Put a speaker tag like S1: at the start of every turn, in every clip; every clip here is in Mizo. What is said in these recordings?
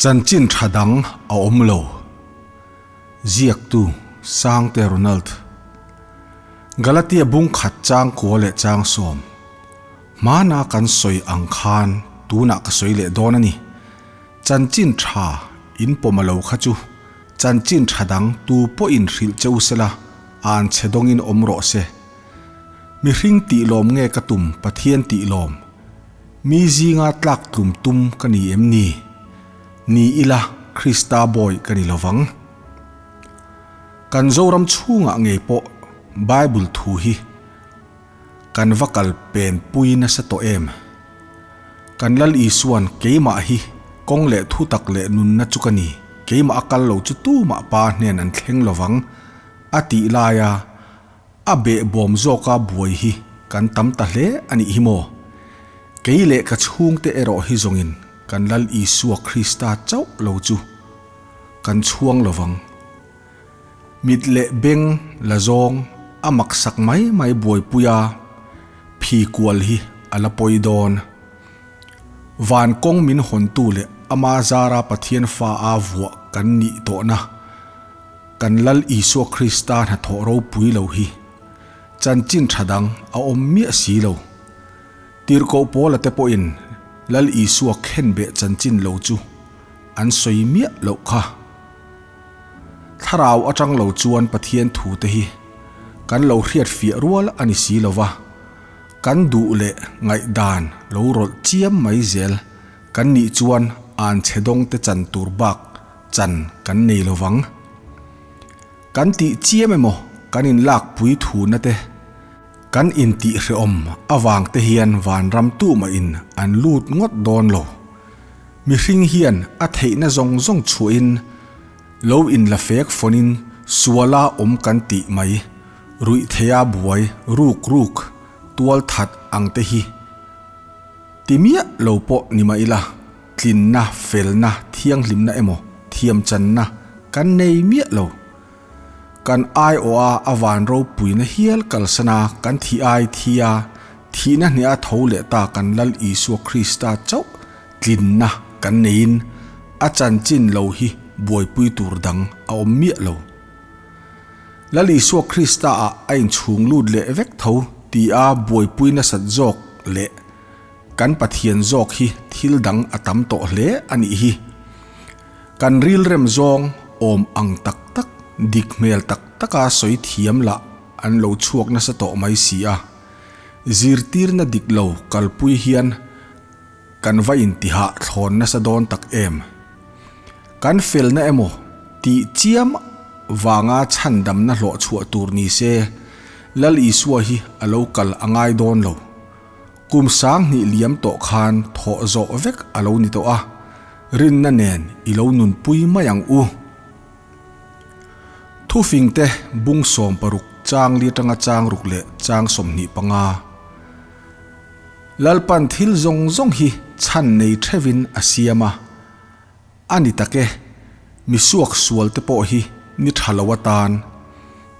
S1: Chanchin tha dang a awm lo. Ziaktu, Sangte Ronald. Galatia bung khat chang kua leh chang sawm. Hmana kan sawi ang khan tunah ka sawi leh dawn a ni. Chanchin tha in pawm a lo kha chu chanchin tha dang tu pawhin hrilh che u sela an chhe dawngin awm rawh se. Mihring tih lawm nge ka tum Pathian tih lawm? Mi zinga tlak tlum tum ka ni em ni? Ni ila Krista bawi ka ni lovang. Kan Zoram chhungah ngei pawh Bible thu hi kan va kal pen pui nasa tawh em? Kan Lal Isuan keimah hi kawng leh thu tak leh nunna chu ka ni, keimah a kal lo chu tumah Pa hnen an thleng lovang a tih laia a behbawm zawka buai hi kan tam ta hle a nih hi maw? Kei leh ka chhungte erawh hi zawngin kan Lal Isua Krista chauh lo chu kan chhuang lovang. Mit leh beng la zawng a maksak mai mai buaipui a, phi kual hi a la pawi dawn. Van kawng min hawntu leh ama zara Pathian fa a vuah kan nih tawhna kan Lal Isua Krista hnathawh ropui lo hi chanchin tha dang a awm miah si lo. Tirhkoh Paula te pawhin Lal Isua khenbeh chanchin lo chu an sawi miah loh kha. Thlarau atang lo chuan Pathian thu te hi kan lo hriat fiah rual a ni si lo va, kan duh leh ngaihdan lo rawlh chiam mai zel kan nih chuan an chhe dawng te chan tur bak chan kan nei lo vang. Kan tih chiam emaw kan inlak pui thu na te, kan intih hrehawm avang te hian vanram tumah in an lut ngawt dawn lo. Mihring hian a theihna zawng zawng chhuahin lo inla fek fawnin suala awm kan tih mai, ruih theia buai ruk ruk tual that ang te hi ti miah lo pawh ni mah ila tlinna, felna, thianghlimna emaw thiamchanna kan nei miah lo. Kan aiawha a van ropuina hial kalsana kan thih ai thi a, thihna hneha tho leh ta kan Lal Isua Krista chauh tlinna kan neiin a chanchin lo hi buaipui tur dang a awm miah lo. Lal Isua Krista ah a inchhung lut leh vek tho ti a buaipui nasat zawk leh kan Pathian zawk hi thil dang a tam tawh hle a nih hi. Kan rilrem zawng awm ang tak tak, dik hmel tak taka sawi thiam lah an lo chhuak nasa tawh mai si a. Zirtirna dik lo kalpui hian kan va intihah thlawn nasa dawn tak em? Kan felna emaw tih chiam vanga chhandamna hlawh chhuah tur ni se, Lal Isua hi a lo kal a ngai dawn lo. Kum sanghnih liam tawh khan thawh zawh vek a lo ni tawh a, rinna nen i lo nunpui mai ang u. Thufingte bung 60 chang li atanga chang ruk leh chang 25. Lalpan thil zawng zawng hi chhan nei theuhin a siam a, a ni tak e, mi suak sual te pawh hi ni tha lo atan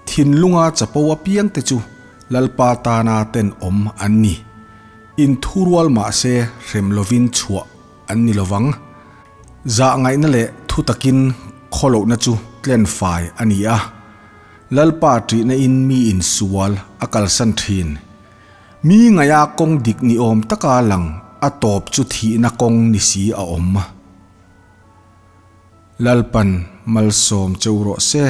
S1: thinlunga chapo apiang te chu Lalpa tana tenawm an ni. Inthurual mahse hrem lovin chhuah an ni lovang. Zah ngaihna leh thu takin khawlohna chu tlen fai a ni a, Lalpa ṭihna in mi insual a kalsan ṭhin. Mi ngaia kawng dik ni awm taka lang a tawp chu thihna kawng ni si a awm. Lalpan malsawm cheu rawh se.